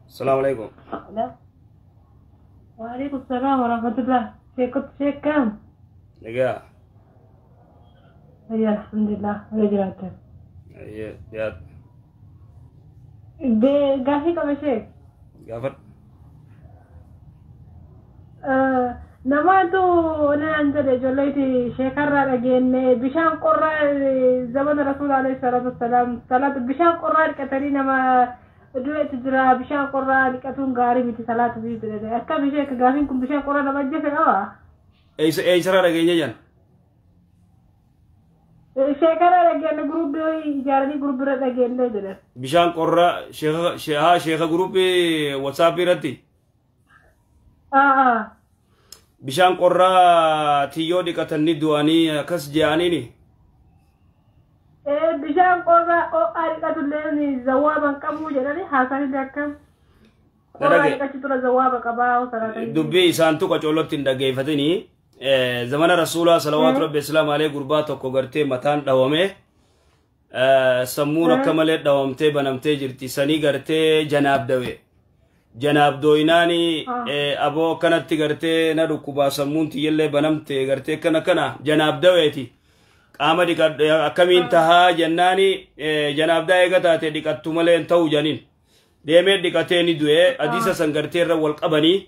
Salaamu alaikum. Waalaikum salaam warahmatullah. Sheekot sheekam. Nagaa. Ayya alhamdulillah. Wala jiraatan. Ayyee dhiyaat. Gaafii qaba sheek. Gaafadhu. Namaatu naan jedhe ijoolleeti sheekarraa dhageenye bishaan qorraa zamana rasuula alayhi salaatu wassalaam salaatu bishaan qorraa dhiqatanii nama du'etu jira bishaan qorraa dhiqatuun gaarii miti salaatu fi jedhe akka bishee gaafiin kun bishaan qorraa nama ajjeese qaba. Eessarraa dhageenye jan? Sheekarraa dhageenye guruppii ijaaranii guruppirra dhageenye jedhe. Bishaan qorraa sheeka guruppii WhatsApp irratti? Bishaan qorraa tiyyoo dhiqatanii du'anii akkas je'aniini. Bishaan qorraa ho'aa dhiqatullee zawwaaba hin qabu jedhanii haasa'anii akkam. Qorraa dhiqachuu tura zawwaaba qabaa salaatanii. Dubbii isaan tuqa coolotti hin dhaggeeffatanii zamana rasuulaa salawaatu rabbi islaam alee gurbaa tokko gartee mataan dhawame sammuun akka malee dhawamtee banamtee jirti sanii gartee janaab dawe. Janaab dooyinaani aboo akkanatti gartee na dhukkubaa sammuun tiyyallee banamte gartee kana kana janaab daweeti. Qaama dhiqadhe akkamiin tahaa jennaani janaab daa eega taate dhiqattu malee hin ta'u janiin. Deemee dhiqatee ni du'e hadiisa san gartee irra wal qabanii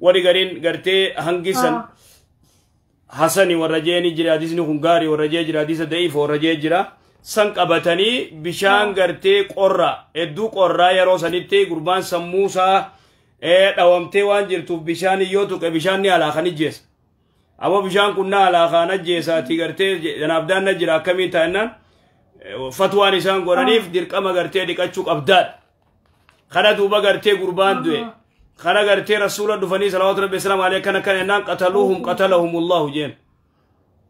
warri gariin gartee hangi san hasani warra jeeni jira hadiisni kun gaarii warra jee jira hadiisa da'iif warra jee jira. San qabatanii bishaan gartee qorra hedduu qorraa yeroo sanitti gurbaan sammuusaa dhawamtee waan jirtuuf bishaan yoo tuqe bishaan ni alaakan ijjeessa. Aboo bishaan kun na alaakan ajjeessaati gartee janaabdaan na jira akkamiin taa'ennaan fatwaan isaan godhaniif dirqama gartee dhiqachuu qabdaadha. Kana duuba gartee gurbaan du'e. Kana gartee rasuula dhufanii salawaatu rabbi islaam alee kana kana jennaan qataluuhum qatalahumullahu jeen.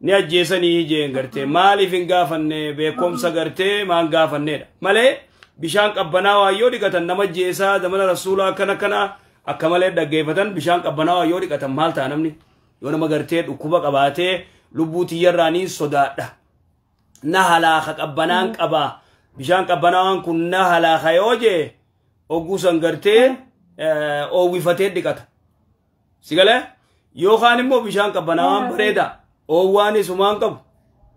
Ni ajjeesanii jeen gartee maaliif hin gaafanne beekumsa gartee maan gaafannedha. Malee bishaan qabbanaawaa yoo dhiqatan nama ajjeesaa zamana rasuulaa kana kana akka malee dhaggeeffatan bishaan qabbanaawaa yoo dhiqatan maal ta'a namni yoo nama gartee dhukkuba qabaatee lubbuu tiyyarraa ni sodaadha. Na halaaka qabbanaan qabaa bishaan qabbanaawaan kun na halaaka yoo jee ogguusan gartee oowwifatee dhiqata. Sigalee yookaan immoo bishaan qabbanaawaan bareeda. Oowwaan isumaan qabu.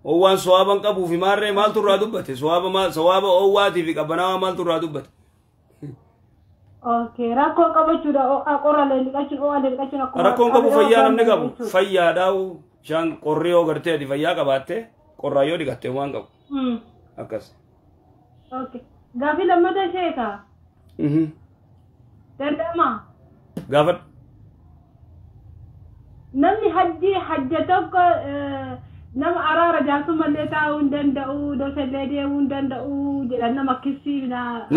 Oowwaan sawaaban qabuu fi maarree maaltu irraa dubbate? Sawaaba oowwaatii fi qabbanaawaa maaltu irraa dubbate? Okay, rakkoo qabachuudha qorraalee dhiqachuun ho'aalee dhiqachuun akkuma. Rakkoon qabu fayyaa namni qabu. Fayyaadhaa bishaan qorri yoo gartee ati fayyaa qabaatte qorraa yoo dhiqatte waan qabu. Akkas. Okay. Gaafii lammataa sheeka. Danda'amaa? Gaafadhu. Namni hajji hajja tokko nama araara jaarsummallee taa'uu hin danda'u dosallee deemuu hin danda'u jedhan nama akkasii.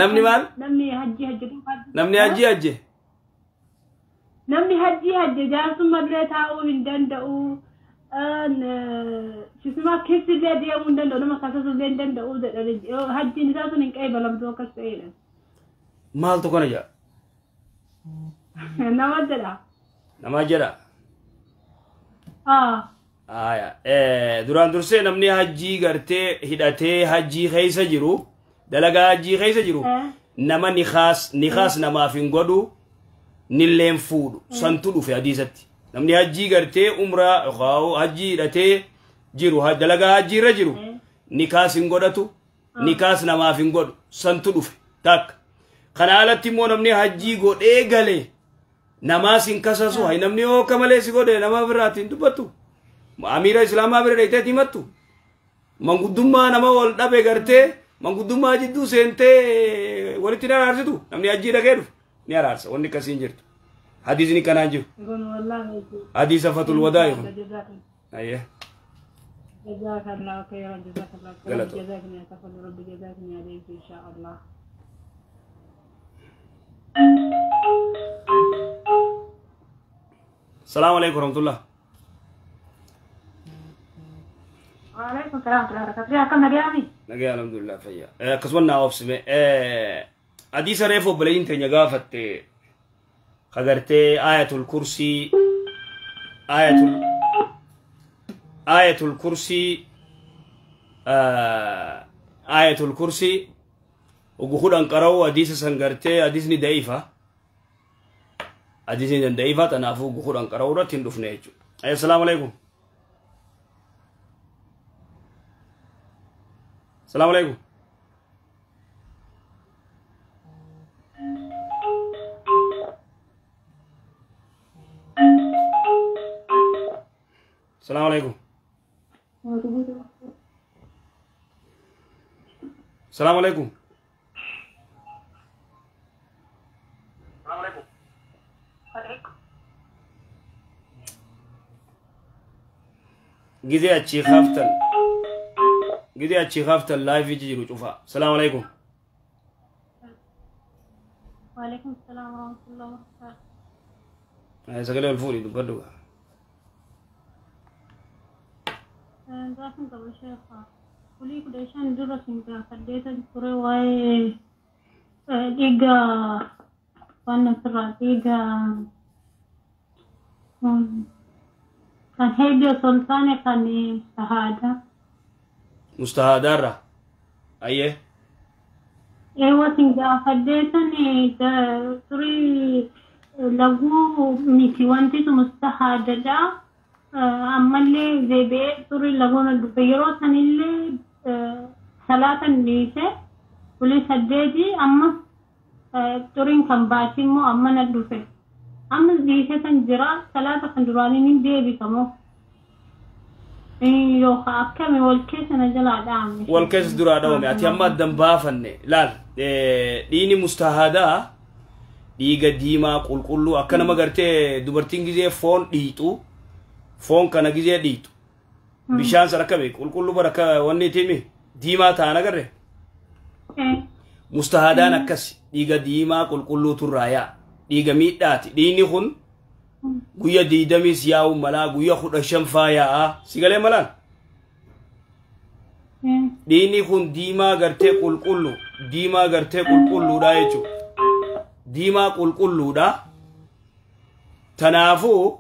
Namni maal? Namni hajji hajja tokko. Namni hajji hajje? Namni hajji hajje jaarsummallee taa'uu hin danda'u. Sisuma kissillee deemuu hin danda'u nama kasasullee hin danda'u jedhan hajjiin isaa sun hin qeebalamtu akkas ta'edha. Maaltu kana jedha? Nama jedha. Nama jedha. Aya, duraan dursee namni hajjii gartee hidhatee hajjii keessa jiru dalagaa hajjii keessa jiru nama nikaas namaaf hin godhu nilleen fuudhu santu dhufe hadiisatti. Namni hajjii gartee umraa hajjii hidhatee jiru dalagaa hajjii irra jiru nikaas hin godhatu nikaas namaaf hin godhu santu dhufe takka. Kana alatti immoo namni hajjii godhee galee namaas hin kasasu hay namni yoo akka malee si godhe nama biraatti hin dubbattu. Amiira islaamaa bira dheeytee himattu. Manguddummaa nama wal dhabe gartee manguddummaa jidduu seentee walitti ni araarsitu namni hajjii dhaqee dhufu ni araarsa wanni akkasii hin jirtu. Hadiisni kanaan jiru. Hadiisa fatul wadaa kun. Ayyee. Jazakallahu khairan jazakallahu khairan jazakallahu rabbi jazakallahu alayhi insha Allah. Salaamu alaikum warahmatullah. Waalaikum salaam warahmatullahi wabarakatuh. Akkam nagayaami? Nagaya alhamdulillah fayyaa. Akkasuma naa obsime. Hadiisa reefu obboleeyyiin teenya gaafatte kagartee ayatul kursii ayatul kursii ayatul kursii Ogu 10 qara'uu hadiisa san gartee hadiisni da'iifa. Hadiisni da'iifa tanaafuu ogu 10 qara'uu irratti hin dhufne jechuudha. Assalaamu alaikum. Assalaamu alaikum. Assalaamu alaikum. Assalaamu alaikum. Gizee achii kaaftan. Gizee achii kaaftan laayifii jiru cufa. Assalaamu alaikum. Waalaikum salaam warahmatullahi wabarakatuh. Sagalee ol fuudhi dubbadhu. Gaafin qaba sheekha. Kulii 15 dura sin gaafadheetan ture waa'ee dhiiga waan asirraa dhiiga kan hedduu osoo hin taane kan mustahaadaa. Mustahaadaarra. Ayyee. Eewwa sin gaafadheetan turii laguu miti wanti sun mustahaadadha. Ammallee deebi'ee turii laguun dhufe yeroo sanillee salaatan dhiise kulii 8 amma turiin kan baasii immoo amma na dhufe. Amma dhiise san jira salaata kan duraanii ni deebitamoo. Yookaan akkami wal keessa na jalaa dhaame. Wal keessa duraa dhaame ati amma addan baafanne laal dhiini mustahaadaa dhiiga diimaa qulqulluu akka nama gartee dubartiin gizee foon dhiitu foon kana gizee dhiitu bishaan sana akka beeku qulqulluu bara akka wanni itimi diimaa ta'an agarre. Mustahaadaan akkas dhiiga diimaa qulqulluu turraa yaa dhiiga miidhaati dhiinni kun guyya 20 yaa'u malaa guyya 15 faa yaa'a si galee malaan. Dhiinni kun diimaa gartee qulqullu diimaa gartee qulqulluudha jechuudha. Diimaa qulqulluudha. Tanaafuu